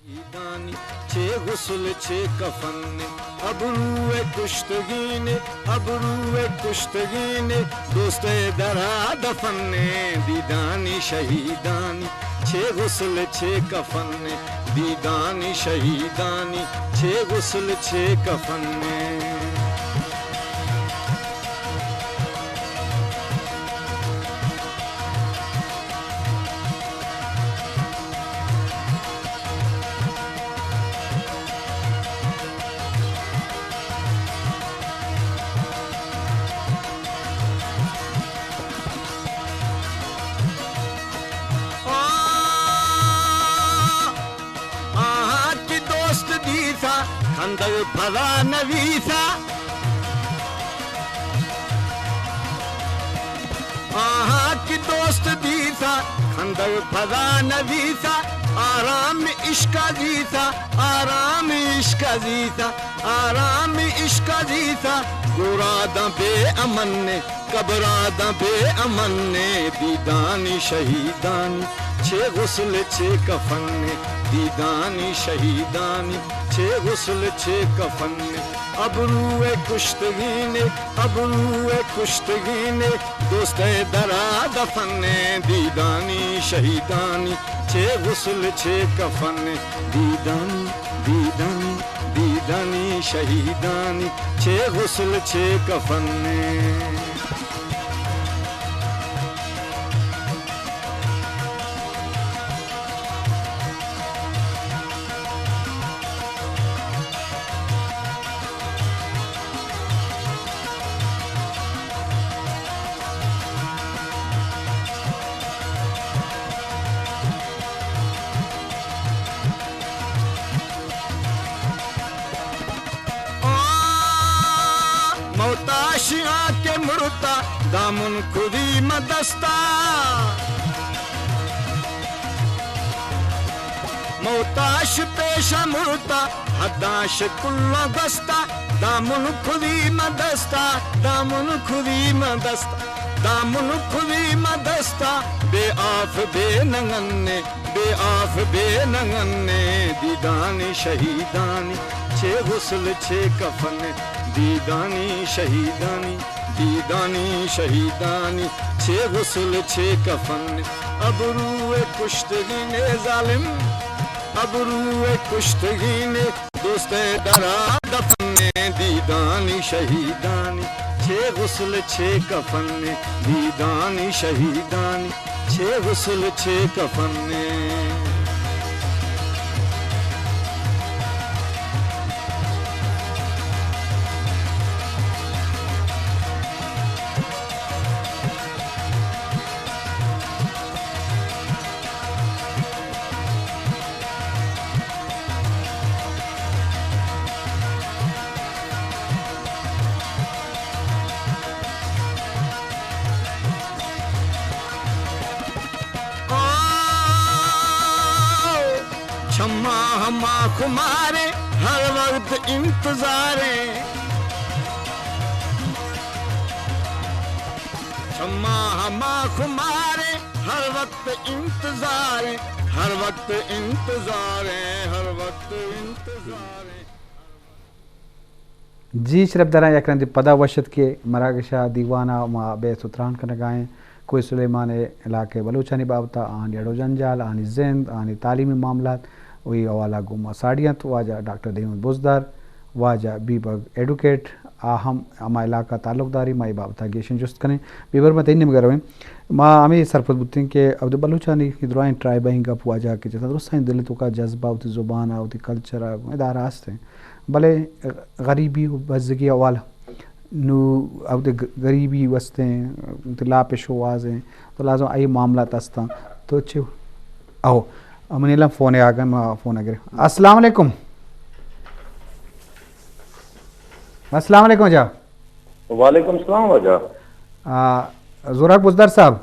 شہیدانی چے غسل چے کفن، ابرو ءِ کشتگین، ابرو ءِ کشتگین، دوست ءِ درا دفن، دیدانی شہیدانی چے غسل چے کفن، دیدانی شہیدانی چے غسل چے کفن۔ آ، آہاں کہ دوست دیثہ، خندغ پدا نویثہ۔ آہاں کہ دوست دیثہ، خندغ پدا نویثہ۔ آرام عشقا زیثہ، آرام عشقا زیثہ، آرام عشقا زیثہ۔ گورا داں بے امن، قبرا داں بے امن، دیدانی شہیدانی چے غسل چے کفن، دیدانی شہیدانی چے غسل چے کفن۔ ابرو ءِ کشتگین، ابرو ءِ کشتگین، دوست ءِ درا دفن، دیدانی شہیدانی چے غسل چے کفن، دیدانی، دیدانی، دیدانی شہیدانی چے غسل چے کفن۔ آ، موتاش آں کہ مرتا، دامن کدی ما دستا۔ موتاش پیشا مرتا، حداش کلا گستا، دامن کدی ما دستا، دامن کدی ما دستا، دامن کدی ما دستا، بے آف بے ننگنے۔ بے آف بے ننگنے، دیدانی شہیدانی چے غسل چے کفن، دیدانی شہیدانی، دیدانی شہیدانی چے غسل چے کفن۔ ابرو ءِ کشتگین ظالم، ابرو ءِ کشتگین، دوست ءِ درا دفن، دیدانی شہیدانی چے غسل چے کفن، دیدانی شہیدانی چے غسل چے کفن۔ آ، چماں ہما خماریں، ہر وقت انتظاریں۔ چماں ہما خماریں، ہر وقت انتظاریں، ہر وقت انتظاریں، ہر وقت انتظاریں۔ جی شرپداراں، یک رندے پدا وش اتکے مراگش ءَ، دیوان ءَ ما بحث ءُ تران کنگ ءَ ایں کوہ سلیمان ءِ علاقہ ءِ بلوچانی بابت ءَ، آہانی اڑ ءُ جنجال، آہانی زند، آہانی تعلیمی معاملات، وہی حوالہ گوں ما ساڑی اَنت واجہ ڈاکٹر دیوان بزدار، واجہ بیبگ ایڈووکیٹ، آ ہم ہما علاقہ ءَ تعلق داری، ما اے بابت ءَ گیشیں جست کنیں۔ بیبر، ما تئی نیمگ ءَ رویں۔ ما ہمے سرپد بوتیں کہ اود بلوچانی کہ درائیں ٹرائب ءِ گپ واجہ کہ جتا، درستاں دل ءِ توکا جذبہ، وتی زبان ءَ، وتی کلچر ءَ، ادارہ ہست ایں، بلے غریبی ءُ بزگی حوالہ نوں اود گ-، غریبی وستیں، وتی لاپ ءِ شوہاز ایں، تو لازم اے معاملات ہستاں۔ تو چے؟ او، منی الم فون ءَ آگا، ما فون ءَ گریں۔ السلام علیکم۔ السلام علیکم جا۔ وعلیکم السلام واجہ۔ آ، زوراک بزدار صاحب۔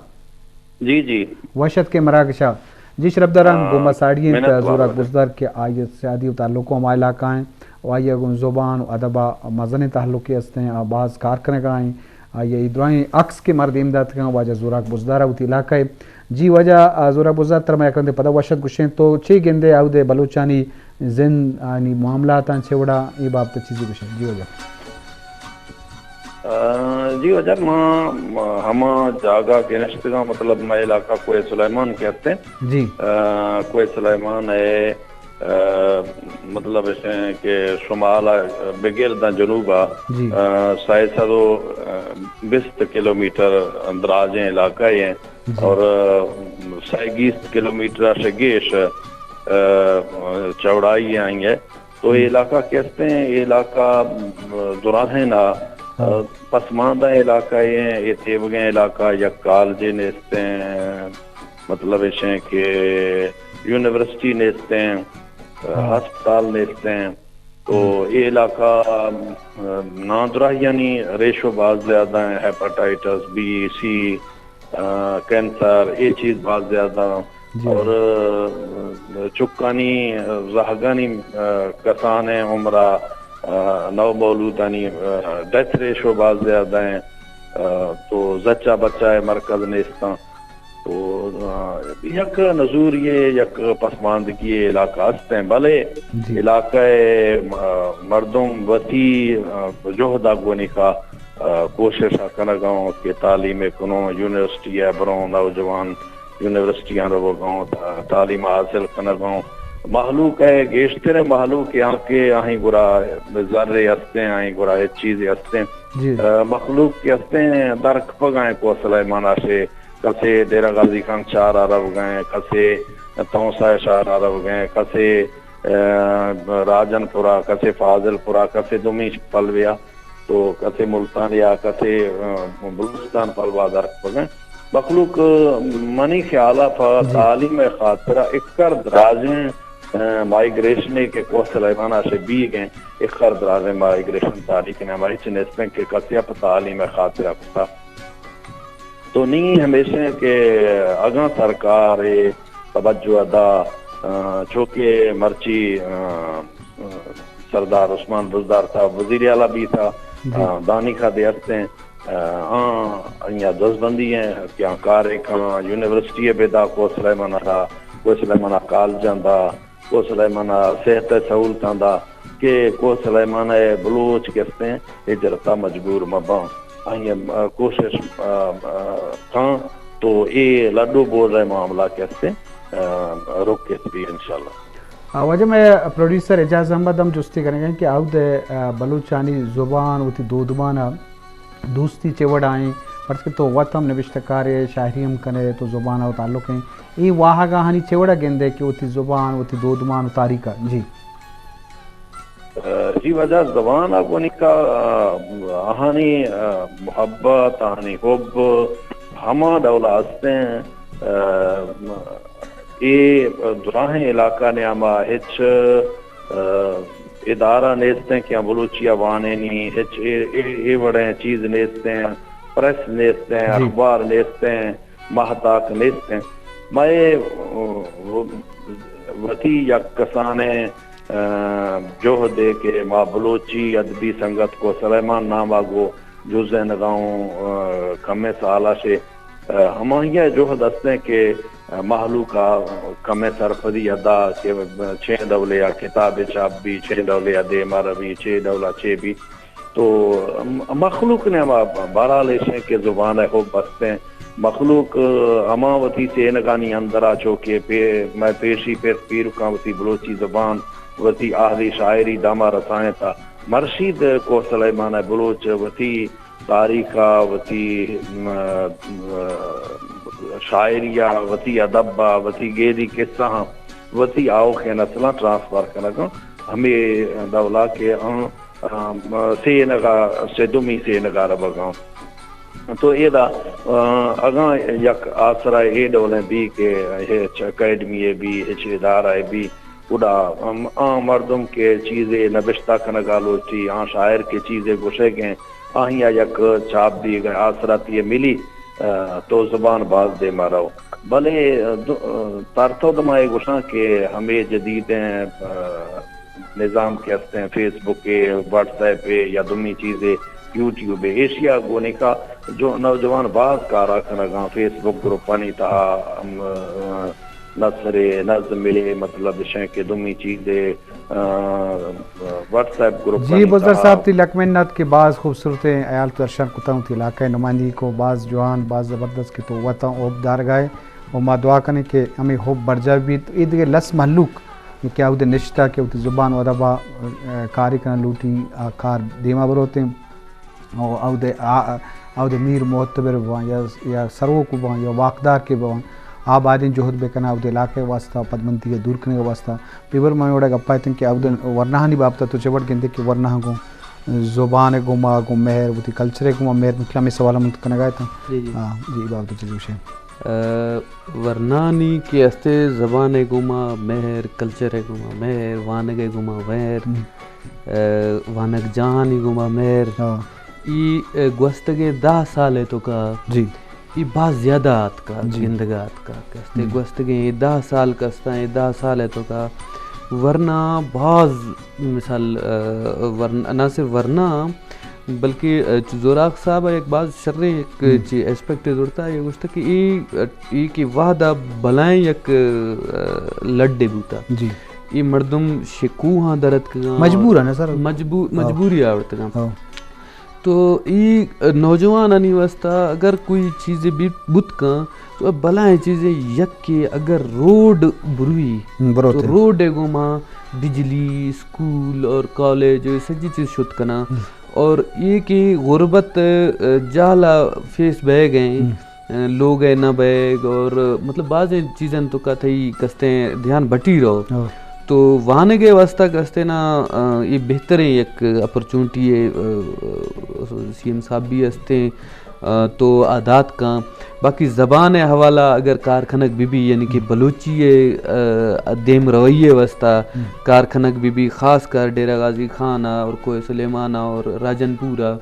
جی، جی۔ وش اتکے مراگش ءَ۔ جی شرپداراں، آ، گوں ما ساڑی ایں منت وار زوراک واجہ۔ بزدار کہ آئی ءِ سیادی ءُ تعلق ہما علاقہ ایں ءُ آئی ءَ گوں زبان ءُ ادب ءَ مزنیں تعلقے ہست ایں، آ باز کار کنگ ءَ ایں۔ آئی ءِ اے درائیں عکس کہ مارا دیم داتگ اَنت واجہ زوراک بزدار ءَ وتی علاقہ ءِ جی واجہ، آ، زورا بزا تر ما یک رندے پدا وشت گوشیں، تو چے گندے آودے بلوچانی زند آنی معاملاتاں چے وڑا اے بابت چیزی گوشیں؟ جی واجہ۔ آ، جی واجہ، ما، ما ہما جاگہ کہ نشتگاں، مطلب، مئے علاقہ کوہ سلیمان کہ ہستیں۔ جی۔ آ، کوہ سلیمان ہے، آ، مطلب، ایش ہیں کہ شمال ءَ بگر داں جنوب ءَ، جی۔ آ، سئے سد و بیست کلومیٹر دراجیں علاقہ ہیں۔ جی۔ اور، آ، سئے گیست کلومیٹر ءَ شگیش، آ، چوڑائی آئی ہے۔ تو اے ہم۔ علاقہ کہ ہستیں، اے علاقہ، آ، دراہیں نا، ہاں۔ آ، پسماندہ علاقہ ہیں، اے تیوگیں علاقہ، یک کالجے نیستیں، مطلب ایش ہیں کہ یونیورسٹی نیستیں، ہاں۔ ہسپتال نیستیں۔ تو ہم۔ اے علاقہ، آ، نادراہیانی ریشو باز زیادہ ہیں، ہیپاٹائٹس بی، سی، آ، کینسر، اے چیز باز زیادہ ہیں۔ جی۔ اور، آ، چکانی، آ، زہگانی، آ، کسانیں عمرہ، آ، نو مولودانی، آ، ڈیتھ ریشو باز زیادہ ہیں۔ آ، تو زچہ بچہ مرکز نیستاں۔ تو، آ، یک نزوری، یک پسماندگی علاقہ ہستیں، بلے جی۔ علاقہ ءِ، آ، مردم وتی، آ، جہد ءَ گونی کا، آ، کوشش ءَ کنگ ءَ اوں کہ تعلیم ءَ کنوں، یونیورسٹی ءَ بروں، نوجوان یونیورسٹیاں روگ ءَ اوں، تا-، تعلیم حاصل کنگ ءَ اوں۔ مہلوک ءِ، گیشتر مہلوک ءِ آں کہ آہی گرا زرے ہستیں، آہی گرا ہچ چیزے ہستیں۔ جی۔ آ، مخلوق کہ ہستیں، درکپگ ءَ ایں کوہ سلیمان ءَ شے۔ کسے ڈیرہ غازی خان شہر ءَ روگ ءَ ایں، کسے تونسہ شہر ءَ روگ ءَ ایں، کسے، آ، راجن پورا، کسے فاضل پورا، کسے دومی پلویا، تو کسے ملتانیا، کسے، آ، بلوچستان پلوا درکپگ ءَ ایں۔ مخلوق، آ، منی خیال ءَ پہ جی۔ تعلیم ءِ خاطر ءَ اکر دراجیں، آ، مائیگریشنے کہ کوہ سلیمان ءَ شے بیگ ءَ ایں، اکر دراجیں مائیگریشن تاریخ ءَ ہمائی چ نیستیں کہ کسے ءَ پہ تعلیم ءِ خاطر ءَ کتا۔ تو نی ہمیش ایں کہ اگاں سرکار ءَ توجہ ءَ دا، آ، چو کہ مرچی، آ، آ، سردار عثمان بزدار صاحب وزیر اعلیٰ بیتا، جی۔ آ، دانی کھدے ہستیں، آ، آں، آئی ءَ دزبندی ایں کہ آں کارے کن، یونیورسٹی ءَ بہ دا، کوہ سلیمان ءَ دا، کوہ سلیمان ءَ کالجاں دا، کوہ سلیمان ءَ صحت ءِ سہولتاں دا کہ کوہ سلیمان ءِ بلوچ کہ ہستیں ہجرت ءَ مجبور مہ باں۔ آئی ءَ، آ، کوشش، آ، آ، کاں تو اے لڈو بور ءِ معاملہ کہ ہستیں، آ، رک ات بی انشاءاللہ۔ آ، واجہ مئے پروڈیوسر اعجاز احمد ہم جستی کنگ ءَ کہ آود ءَ، آ، بلوچانی زبان وتی دودمان ءَ دوستی چے وڑا ایں، پرچہ کہ تو وت ہم نبشتہ کارے، شاعری ہم کنے، تو زبان ءَ تعلق ایں۔ اے واہگ آہانی چے وڑا گندے کہ وتی زبان، وتی دودمان و تاریخ ءَ؟ جی۔ آ، جی واجہ، زبان ءَ گونی کا، آ، آہانی، آ، محبت، آہانی حب ہما ڈولا ہستیں، آ، اے دراہیں علاقہ نیاما ہچ، آ، ادارہ نیستیں کہ بلوچی ءَ وانینی، ہچ اے، اے، اے وڑیں چیز نیستیں، پریس نیستیں، جی۔ اخبار نیستیں، ماہتاک نیستیں۔ مئے، آ، وتی یک کسانیں، آ، جہدے کہ ما بلوچی ادبی سنگت کوہ سلیمان ناما گوں جزینگا اوں، آ، کمیں سالا شے، آ، ہمائی ءَ جہد ہستیں کہ، آ، مہلوک ءَ کمیں سرپدی ءَ دا کہ چین ڈولے ءَ کتاب چاپ بی، چین ڈولے ءَ دیما روی، چے ڈولا چے بی۔ تو م-، مخلوق نیاما بہرحال ایش ایں کہ زبان ءِ حب ہستیں۔ مخلوق، آ، ہما وتی سینگانی اندرا چو کہ پے-، مئے پیشی پت پیرکاں وتی بلوچی زبان، وتی اہلی شاعری داما رسائینتا۔ مرشید کوہ سلیمان ءِ بلوچ وتی تاریخ ءَ، وتی، م-، م-، شاعری ءَ، وتی ادب ءَ، وتی گیدی قصہاں، وتی آؤکیں نسلاں ٹرانسفر کنگاں۔ ہمے ڈولا کہ آں، آ، سینگا، سیدمی سینگا روگاں۔ تو ایدا، آ، اگاں یک آسرا اے ڈولیں بی کہ ہچ اکیڈمی بی، ہچ ادارہ بی، گڑا ہم آ مردم کہ چیزے نبشتہ کنگا لوٹی، آ شاعر کہ چیزے گوشگ ایں، آہیا یک چاپ دیگ ءِ آسراتی ملی، آ، تو زبان باز دیما رو۔ بلے، آ، دو-، آ، ترتو دما اے گوشاں کہ ہمے جدیدیں، آ، نظام کہ ہستیں، فیس بک ءِ، واٹس ایپ ءِ یا دومی چیزے، یوٹیوب ء ایشی ء گوں نکا جو نوجوان باز کارا کنگاں، فیس بک گروپانی تہا ہم، ا، نثر ء نظم ء مطلب شے کہ دومی چیز ء، ا، واٹس ایپ گروپانی جی بزدار تہا۔ صاحب، تئی لک منت کہ باز خوبصورتیں ہیال تو درشان کتاں، وتی علاقہ ء نمائندگی کو، باز جوان، باز زبردست کہ تو وتاں حب دارگائے، و ما دعا کنیں کہ ہمیں حب برجا بیت، اے دگہ لس مہلوک کہ اود نشتہ کہ وتی زبان و ادب ء، ا، کاری کنن لوٹی، آ کار دیما بروتیں۔ و اود ء آ-، اود ء میر معتبر بواں یا، یا سروک بواں یا واکدار کہ بواں، آ بایدیں جہد بکناں اود ء علاقہ ء واسطہ، پدمنتی ء دور کنگ ء واسطہ۔ پیبر من وڑا گپا اتن کہ اود ء ورناہانی بابت ء تو چہ وڑ گندے کہ ورناہ گوں زبان ء گوما گوں مہر، وتی کلچر ء گوما مہر، مطلب ہمیں سوال من کنگا اتاں۔ جی، جی۔ ہاں، جی، اے بابت ء چیز گوشے۔ ا، ورنانی کہ استے زبان ء گوما مہر، کلچر ء گوما مہر، وانگ ء گوما مہر، ہم۔ ا، وانگ جاہانی گوما مہر۔ ہاں۔ ای، ا، گوستگیں دہ سال ء توکا جی۔ ای باز زیادہ آتکا، جی۔ گندگا آتکا۔ کہ استے ہم۔ گوستگیں اے دہ سال کستاں، اے دہ سال ء توکا ورنا باز مثال، ا، ورن-، نہ صرف ورنا، بلکہ، ا، چ-، زوراک صاحب ء یک باز شریں یک ہم۔ چی اسپیکٹ ء زرتا، یہ گوشتا کہ ای، ای کہ وہد ء بلائیں یک، ا، لڈے بوتا۔ جی۔ ای مردم شکوہاں درتکگاں مجبور اور ہیں نا سر۔ مجبور، ہاں۔ مجبوری آورتگاں۔ ہاں۔ تو ای نوجوانانی واسطہ اگر کوئی چیزے بی-، بوت کن، تو بلائیں چیزے یک کہ اگر روڈ بروی، ہم، بروتے۔ تو روڈ ء گوما بجلی، اسکول اور کالج، یہ سجی چیز شت کنا۔ ہم۔ اور یہ کہ غربت، ا، جہلا فیس بہ گئے، ہم۔ ا، لوگ ء نہ بیگ اور، مطلب، بازیں چیزاں توکا تئی کستیں دھیان بٹی رہو۔ ہاں۔ تو وانگ ء واسطہ کستیں نا، ا، یہ بہتریں یک اپرچونٹی ہے، ا، سی ایم صاحب بھی ہستیں، ا، تو آ دات کن۔ باقی زبان ء حوالہ اگر کار کنگ بی بی، یعنی کہ ہم۔ بلوچی ء، ا، دیم روی ء واسطہ ہم۔ کار کنگ بی بی، خاص کر ڈیرہ غازی خان ء اور کوہ سلیمان ء اور راجن پور ء،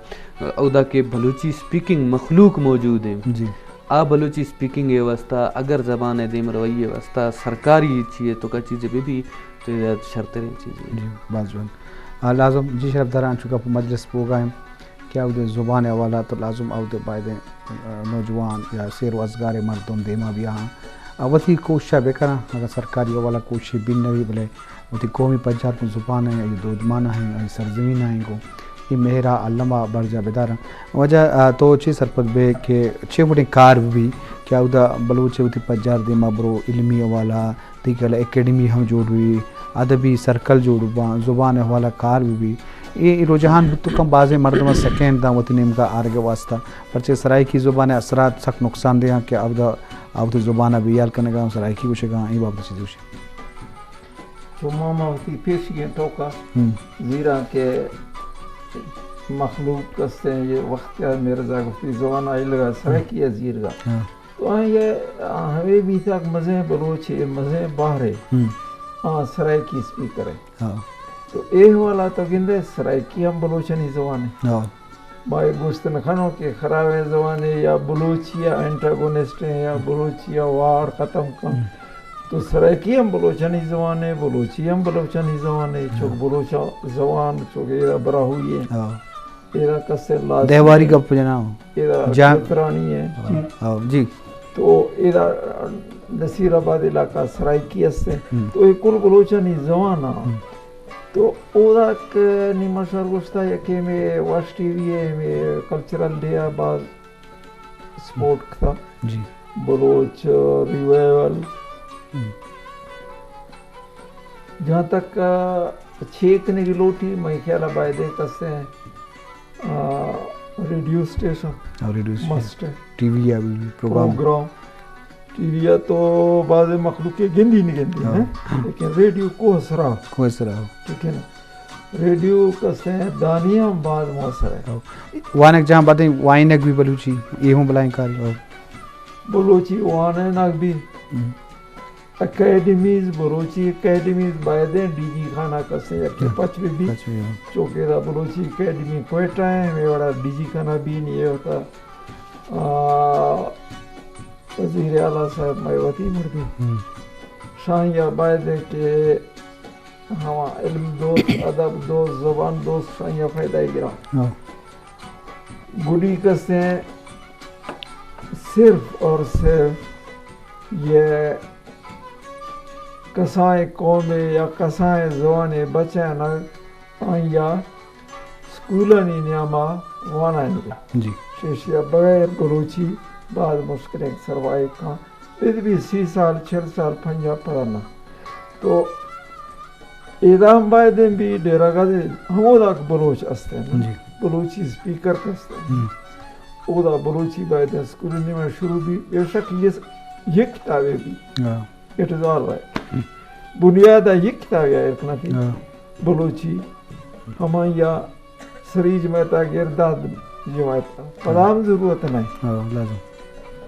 اودا کہ بلوچی اسپیکنگ مخلوق موجود ہیں۔ جی۔ آ بلوچی اسپیکنگ ء واسطہ، اگر زبان ء دیم روی ء واسطہ سرکاری چیئے توکا چیزے بہ بی تو اے شرتریں چیزے۔ جی، باز جوان۔ آ، لازم، جی شرف داران چونکہ پہ مجلس بوگا ہیں کہ اود زبان ء حوالہ تو لازم اود بایدیں، آ، نوجوان یا سیر و ازگار مردم دیما بیا ہاں۔ آ، وتی کوشش بکناں، اگر سرکاری حوالہ کوشش بین نہ بی بلے وتی قومی پجار گوں زبان ء، آئی دودمان ء، آئی سرزمین ء گوں اے مہر ء الم ء برجا بداراں۔ واجہ، آ، تو چے سرپد بے کہ چے وڑیں کار بہ بی کہ اودا بلوچ ء وتی پجار دیما برو، علمی حوالہ، تئی کہ اکیڈمی ہم جوڑ بی، ادبی سرکل جوڑ باں، زبان ء حوالہ کار بہ بی۔ اے، اے رجحان بوت کن بازیں مردم ء سکین داں وتی نیمگا آرگ ء واسطہ۔ پرچہ سرائیکی زبان ء اثرات سک نقصان دیاں کہ اودا آ وتی زبان ء بے حیال کنگا، سرائیکی گوشگا، اے بابت چیز گوشے۔ چو ما، ما وتی پیشیگیں ٹوکا ہم۔ زیراں کہ مخلوق استیں، یہ وقت ء مرزا گفتی زبان آئی لگا سرائیکی ء زیرگا۔ ہاں۔ تو آئی ء ہمے بیتگ مزیں بلوچے، مزیں بہرے، ہم۔ آ سرائیکی اسپیکر ہے۔ ہاں۔ تو اے حوالہ تو گندے سرائیکی ہم بلوچانی زبان ہے۔ ہاں۔ ما اے گوشت نہ کنوں کہ خرابیں زبانے یا بلوچی ء اینٹاگونسٹ ہیں یا بلوچی ء وار ختم کن۔ ہم۔ تو سرائیکی ہم بلوچانی زبان ہے، بلوچی ہم بلوچانی زبان ہے، چک ہاں۔ بلوچ زبان، چک ایرا براہوئی ہے۔ ہاں۔ ایرا کسے لازمی دیواری ہے۔ گپ جنا ہو۔ ایرا جان۔ چترانی ہے۔ ہاں۔ جی۔ ہاں، جی۔ تو ایرا نصیر آباد علاقہ سرائیکی ہستے۔ ہم۔ تو اے کل بلوچانی زبان ہاں۔ ہم۔ تو اودا کہ نی ما شر گوشتا یکے ہمے واش ٹی وی ہے، ہمے کلچرل ڈے آ باز سپورٹ کتا۔ جی۔ بلوچ ریوائیول۔ ہم۔ جہاں تک، آ، چیک نگی لوٹی، مئے خیال ء بایدیں کسے آ، ریڈیو اسٹیشن۔ ہاں، ریڈیو اسٹیشن۔ مسٹ ہے۔ ٹی وی یا بھی پروگرام۔ پروگرام۔ ٹی وی یا تو بعض مخلوق کے گندی نہیں گندی ہاں۔ ہے، لیکن ریڈیو کو سرا۔ کو سرا۔ ٹھیک ہے نا؟ ریڈیو کسے دانی ہم بعض مؤثر ہے۔ ہاں۔ وانگ جہاں باتیں وائنگ بھی بلوچی، یہ ہوں بلائیں کاری۔ ہاں۔ بلوچی وانگ بھی۔ ہم۔ اکیڈمیز، بلوچی اکیڈمیز بایدیں ڈی جی خانہ کسے یک ہاں، پچ بہ بی۔ پچ بہ بی، ہاں۔ چونکہ دا بلوچی اکیڈمی کوئٹہ ہیں، ہمیں وڑا ڈی جی خانہ بھی نہیں ہوتا۔ آ، وزیر اعلیٰ صاحب مئے وتی مردی۔ ہم۔ شاہیا بایدیں کہ ہما علم دوست، ادب دوست، زبان دوست شاہیا فائدہ گرا۔ ہاں۔ گڈی کسیں صرف اور صرف یہ کسائیں قومے یا کسائیں زبانے بچینگ آئیا اسکولانی نیاما وانانی۔ جی۔ شیشیا بغیر بلوچی بعد مشکلیں سروائے کاں۔ اے بی سی سال، چل سال، پنجاہ پدا نہ۔ تو اے دام بایدیں بی ڈیرہ غازی ہمودا کہ بلوچ استیں، جی۔ بلوچی اسپیکر کستیں۔ ہم۔ اودا بلوچی بایدیں اسکولانی نیاما شروع بی، بے شک یہ، یہ کتابے بی۔ ہاں۔ It is all right۔ ہم۔ بنیادا یہ کتابے آئر کناتی۔ ہاں۔ بلوچی ہمایا سری جماعتا گر داد جماعتا۔ پدا ہم ضرورت نہیں۔ ہاں، لازم۔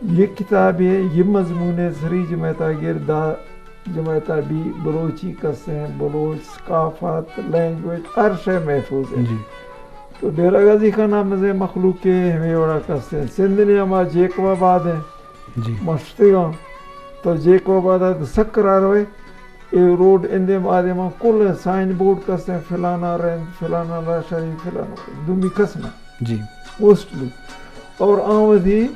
یہ کتابے، یہ مضمونے سری جماعتا گر داد جماعتا بی، بلوچی کسیں، بلوچ ثقافت، لینگویج، ہر شے محفوظ ہے۔ جی۔ تو ڈیرہ غازی خان مزے مخلوق کے ہمیں وڑا کسیں۔ سندھ نیاما جیکب آباد ہیں۔ جی۔ مشتگاں۔ تو جیکب آباد ءَ سکر ءَ روئے، اے روڈ اندیم آدیماں کل سائن بورڈ کسیں، فلانا رند، فلانا لاشاری، فلانا دومی کس نہ۔ جی۔ موسٹلی۔ اور آں وثی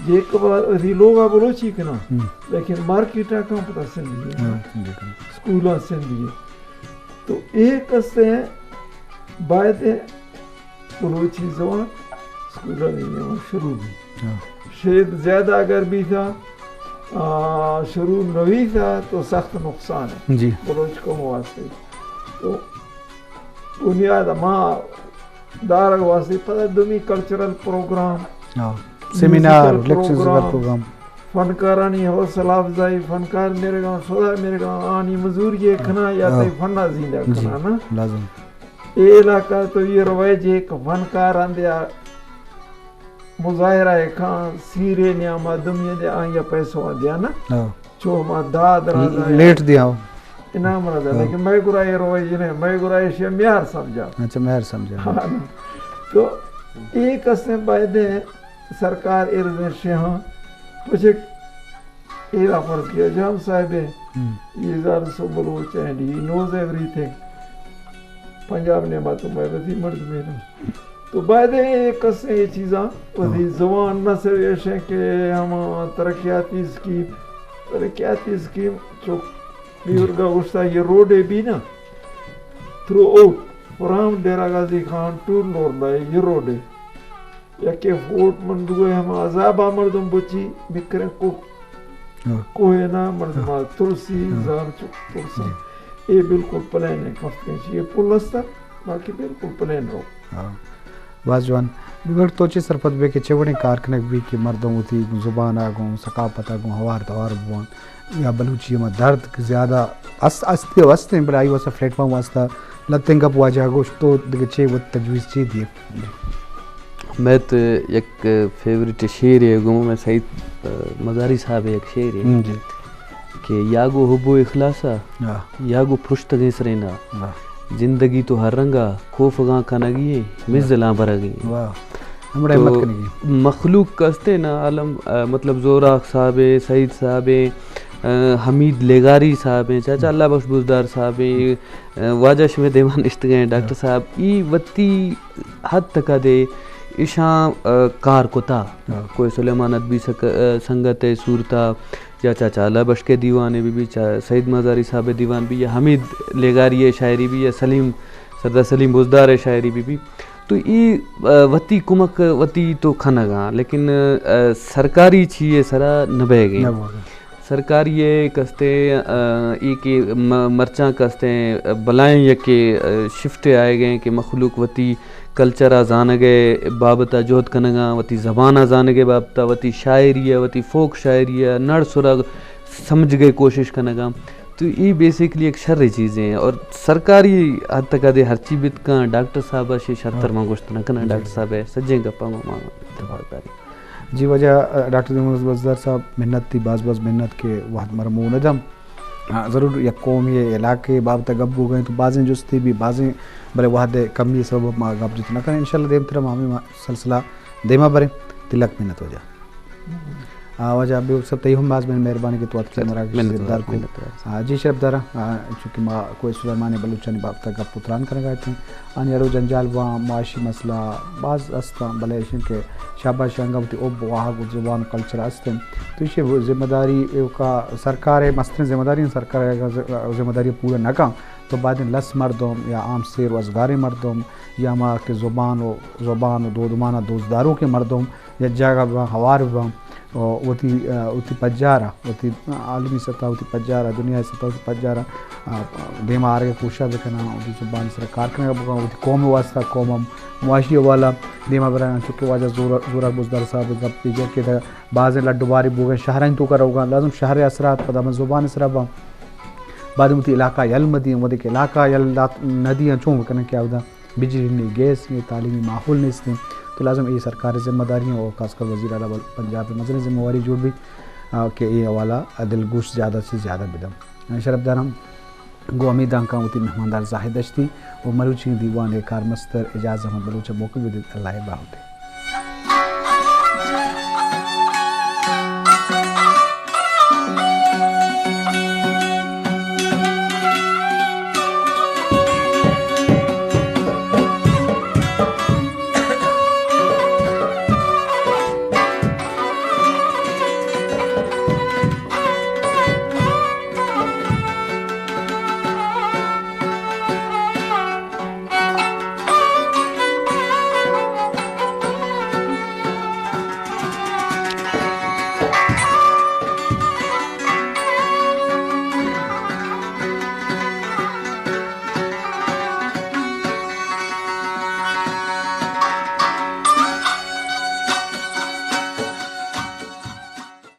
جیکب آباد وثی لوگا بلوچی کناں، ہم۔ لیکن مارکیٹا کاں پتا سندھی۔ ہاں، سندھی کن۔ اسکولاں سندھی۔ تو اے کسیں بایدیں بلوچی زبان اسکولانی نیمگ شروع بی۔ ہاں۔ شید زیادہ اگر بیثا، آ، شروع نہ بیثا تو سخت نقصان ہے۔ جی۔ بلوچ قوم واسطے۔ تو بنیاد ما دارگ واسطے پدا دومی کلچرل پروگرام، ہاں۔ Musical seminar, lectures, program, program. فنکارانی حوصلہ افزائی، فنکار میرگاں، خدا میرگاں، آنی مزوری کنا یا ہاں۔ تئی فنا زندہ جی، کنا نا۔ لازم۔ اے علاقہ تو یہ روئے جے کہ فنکار اندے آ مظاہرہ کاں، سیرے نیاما دمی دے آیا پیسو دیا نا۔ ہاں۔ چو ما داد راجا لیٹ دیا ہو۔ انعام راجا، ہاں۔ لیکن میں گرا یہ روئے جنے، میں گرا یہ شے میار سمجھا۔ اچھا، میار سمجھا۔ ہاں نا۔ تو اے کسیں بایدیں سرکار ارزیں شے ہاں۔ پچک ایرا فرض کیا جام صاحب ہے، ہم۔ یہ زار so Baloch and he knows everything. Punjab نے باتوں میں بتی مرد میرا۔ تو بایدیں اے کسیں اے چیزاں وثی ہاں۔ زبان نہ صرف ایشیں کہ ہم ترقیاتی اسکیم، ترقیاتی اسکیم چو بیورگا گوشتا یہ روڈے بی نا، throughout, from Dera Ghazi Khan to Loralai یہ روڈے۔ یکے فوٹ من دوئے ہم عذابا مردم بچی بکریں کو، ہاں۔ کوہ نا مردم ہاں۔ ترسی، ہاں۔ زار چک ترسی۔ جی۔ اے بالکل پلین ہے، کفت کہیں چیئے پل استا، باقی بالکل پلین رو۔ ہاں۔ باز جوان۔ بگر تو چی سرپد بے کہ چے وڑیں کار کنگ بی کہ مردم وتی زبان آ گوں، ثقافت آ گوں، ہوار توار بوان؟ یا بلوچی ہما درد کہ زیادہ است، است و استیں، بلے آئی واسطہ پلیٹ فارم واسطہ لتیں گپ واجہ گوشت، تو دگہ چے وت تجویز چے دیے؟ میں تو یک فیورٹ شعر ہے گوں، میں سعید، آ، مزاری صاحب یک شعر ہے ہم، جی۔ کہ یا گو حب و اخلاصا، ہاں۔ یا گو پرشتگیں سرینا۔ واہ۔ زندگی تو ہر رنگا کوفگاں کنگی ہے، مزلاں برگی ہے۔ واہ۔ ہمڑا تو ہمت کنگی۔ مخلوق کستے نا عالم، آ، مطلب زوراک صاحب ہے، سعید صاحب ہے، آ، حمید لیگاری صاحب ہے، چاچا اللہ بخش بزدار صاحب ہے، آ، واجہ شمے دیما نشتگیں ڈاکٹر ہاں۔ صاحب، ای وتی حد تک دے اشاں، آ، کار کتا۔ ہاں۔ کوہ سلیمان ادبی سک-، آ، سنگت ہے صورتا، یا چاچا اللہ بخش کے دیوانے بی بی، چا سعید مزاری صاحب دیوان بی، یا حمید لیگاری ہے شاعری بی، یا سلیم، سردار سلیم بزدار ہے شاعری بی بی۔ تو ای، آ، وتی کمک وتی تو کھنگا، لیکن، آ، سرکاری چیئے سرا نہ بہ گئے۔ نہ بہ گئے۔ سرکاری ہے کستے، آ، ای کہ م-، مرچاں کستے بلائیں یکے، آ، شفٹ آئے گئے کہ مخلوق وتی کلچر ء زانگ ء بابت ء جہد کنگ ء، وتی زبان ء زانگ ء بابت ء، وتی شاعری ء، وتی فوک شاعری ء، نڑ سرگ سمجھگ ء کوشش کنگ ء۔ تو ای بیسیکلی ایک شریں چیزے ہیں اور سرکاری حد تک ادے ہرچی بیت کن ڈاکٹر صاحب ء شے شرتر ہاں۔ من گوشت نہ کناں، جی۔ ڈاکٹر صاحب ء سجیں گپاں گوں ما اتفاق داری۔ جی واجہ، ڈاکٹر دیوان بزدار صاحب، منت تئی، باز باز منت کہ وہد مر مو نہ دم۔ ہاں، ضرور یک قومے ء علاقے ء بابت ء گپ بوگ ء انت، بازیں جستے بی، بازیں، بلے وہد ء کمی ء سبب ء ما گپ جت نہ کنیں۔ انشاءاللہ دیمتر ء ما ہمے ما سلسلہ دیما بریں۔ تلک منت واجہ۔ آ، واجہ حبیب صاحب، تئی ہم باز من مہربانی کہ تو اتکے مراگش زیردار کو۔ آ، جی شرف دارا، آ، چونکہ ما کوہ سلیمان بلوچانی بابت گپ و تران کنگا اتیں، آنی اڑو جنجال و معاشی مسئلہ باز استاں، بلے ایشن کہ شاباش انگا وتی اوب واہگ و زبان و کلچر استیں۔ تو ایشی ذمہ داری ایوکا سرکار ہے، مسترین ذمہ داری ہیں، سرکار ہے، ذمہ داری پورا نہ کن تو بعد لس مردم یا عام سیر و ازگاریں مردم یا ما کہ زبان و، زبان و دودمانا دوستداروں کے مردم یک جاگہ بباں، ہوار بباں، و وتی، آ، وتی پجارا، وتی عالمی سطح وتی پجارا، دنیا سطح وتی پجارا، آ، دیما آرگ کوشش بکناں، وتی زبان سرا کار کنگا بکناں، وتی قوم واسطہ قوم ہم معاشی حوالہ دیما برایاں، چونکہ واجہ زور-، زورک بزدار صاحب گپ پیجا کہ دا بازیں لڈ و باری بوگن شہرانی توکا روگا، لازم شہر اثرات پدا من زبان سرا باں، بعد وتی علاقہ یل مدی، وتی علاقہ یل دات ندی، چون بکنن کہ اودا بجلی نہیں، گیس نہیں، تعلیمی ماحول نیست ہیں۔ تو لازم یہ سرکار ذمہ داری ہیں اور خاص کر وزیر اعلیٰ پنجاب مزن ذمہ واری جوڑ بھی، آ، کہ یہ حوالہ دلگوش زیادہ سے زیادہ بدم۔ شرف دارم گو امیداں کاں وتی مہماندار زاہد دشتی و مروچی دیوان کارمستر اعجاز احمد بلوچ موقع بدیت۔ اللہ باہوٹ۔